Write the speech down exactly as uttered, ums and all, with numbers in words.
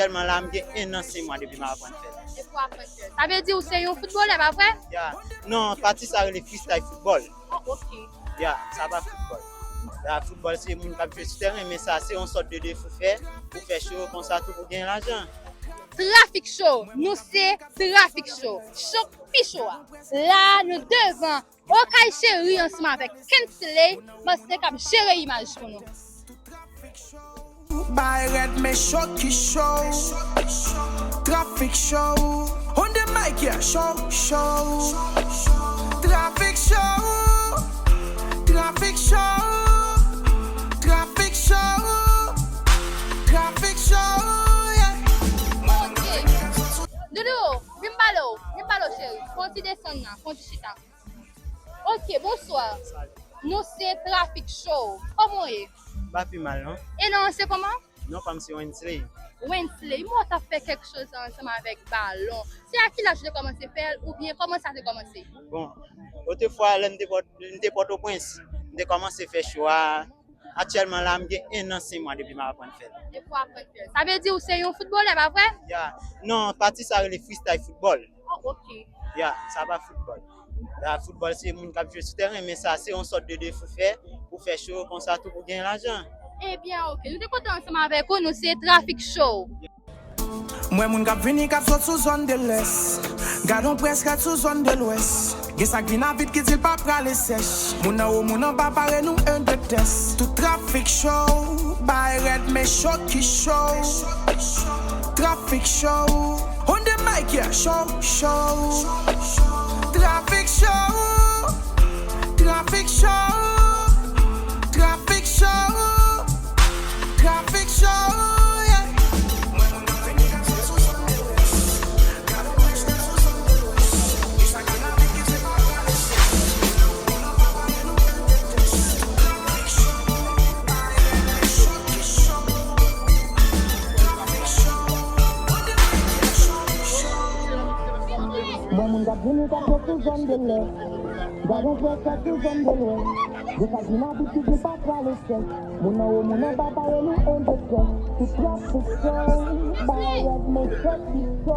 Aktyèlman la, m gen en an, senk mwa depi m ap aprann fè l. Depi w aprann fè l. Sa vle di ou se yon foutbolè, pa vre? Ya. Non, pati sa rele freestyle football. Oh, ok. Ya, sa pa foutbòl. Ya, foutbòl se moun k ap jwe sou tèren, men sa se yon sòt de defi w fè, pou fè cho, konsa tou pou gen lajan. Trafik Show, nou se Trafik Show. Cho k pi cho a. La, nou devan Okay Cheri ansanm avèk Kensley, paske k ap jere imaj pou nou. Bay rèd men cho ki cho. Trafik Show. On the mic, yeah, show, show. Trafik Show. Trafik Show. Trafik Show. Trafik Show, yeah. Ok. Doudou, vin pale w, vin pale w, cheri. Fè yon ti desann nan, fè yon ti chita. Ok, bonswa. Nou se Trafik Show. Kòman w ye? M pa pi mal, non. E non, se kòman? Non pa m se Wensley. Wensley, mwen t ap fè kèk choz ansanm avèk balon. Se a ki laj ou te kòmanse fè l, oubyen kòman sa te kòmanse? Bon, otrefwa, lè m te Pòt-, m te Pòtoprens, m te kòmanse fè cho a. Aktyèlman la, m gen en an, senk mwa depi m ap aprann fè l. Depi w aprann fè l. Sa vle di ou se yon foutbolè, pa vre? Ya. Non, pati sa rele freestyle football. Oh, ok. Ya, sa pa foutbòl. Ya, foutbòl se moun k ap jwe sou tèren, men sa se yon sòt de defi w fè, pou fè cho, konsa tou pou gen lajan. Ebyen, ok. Nou te kontan ansanm avèk ou, nou se Trafik Show. M wè moun k ap vini k ap sot sou zòn de lès. Gad on près rèd sou zòn de lwès. Gen sa k vin avit ki di l pa prale sèch. Moun anwo, moun anba, pare nou, un, deux, test. Tout Trafik Show, bay rèd men cho ki cho. Trafik Show, on the mic, yeah, show, show. Trafik Show, Trafik Show, Trafik Show, Trafik Show, yeah. Bon, moun k ap vini, k ap sot sou zòn de lès. Gad on près rèd sou zòn de lwès. Gen sa k vin avit ki di l pa prale sèch. Moun anwo, moun anba, pare nou, un, deux, test. Tout Trafik Show, bay rèd men cho ki cho.